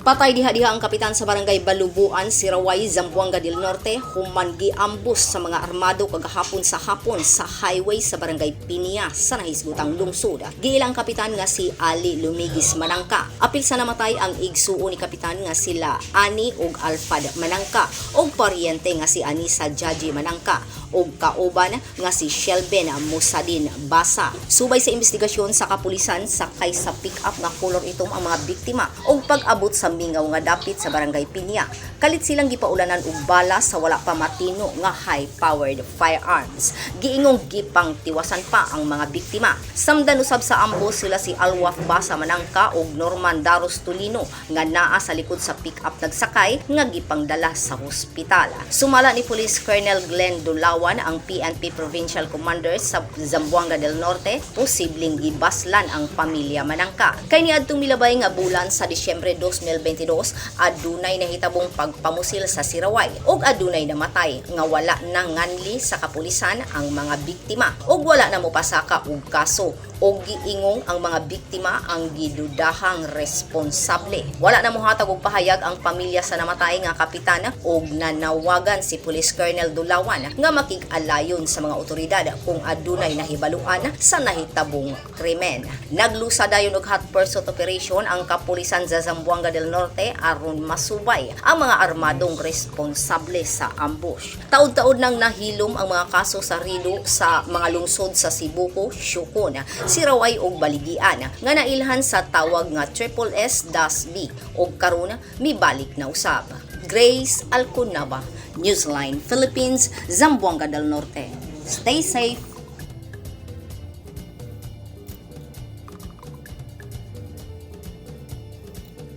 Patay diha-diha ang kapitan sa Barangay Balubuan, Sirawai, Zamboanga del Norte, human giambus sa mga armado kagahapon sa hapon sa highway sa Barangay Pinia sa nahisgutang lungsod. Giila ang kapitan nga si Ali Lumigis Manangka. Apil sa namatay ang igsuo ni kapitan nga sila Ani ug Alfad Manangka ug paryente nga si Anisa Jaji Manangka ug kauban nga si Shelben Musadin Basa. Subay sa investigasyon sa kapulisan, sakay sa pick-up nga kolor itom ang mga biktima ug pag-abot sa mingaw nga dapit sa Barangay Pinya, kalit silang gipaulanan og bala sa wala pa matino nga high-powered firearms. Giingong gipang tiwasan pa ang mga biktima. Samdan usab sa ambush, sila si Alwaf Basa Manangka ug Norman Daros Tulino nga naa sa likod sa pick-up nagsakay nga gipangdala sa hospital. Sumala ni Police Colonel Glenn Dulawan, ang PNP Provincial Commander sa Zamboanga del Norte, posibleng gibaslan ang pamilya Manangka. Kay niadtong milabay nga bulan sa Disyembre 2022, adunay nahitabong pagpamusil sa Sirawai ug adunay namatay nga wala na nganli sa kapulisan ang mga biktima ug wala na mopasaka og kaso og giingong ang mga biktima ang gidudahang responsable. Wala na mohatag og pahayag ang pamilya sa namatay nga kapitan ug nanawagan si Police Colonel Dulawan nga makig-alayon sa mga otoridad kung adunay nahibaluan sa nahitabong krimen. Naglusa dayon og hot pursuit operation ang kapulisan sa Zamboanga del Norte aron masubay ang mga armadong responsable sa ambush. Taud-taud nang nahilom ang mga kaso sa rido sa mga lungsod sa Sibuco, Siocon, Sirawai ug Baligian nga nailhan sa tawag nga Triple S-B ug karon mibalik na usab. Grace Alconaba, Newsline Philippines, Zamboanga del Norte. Stay safe.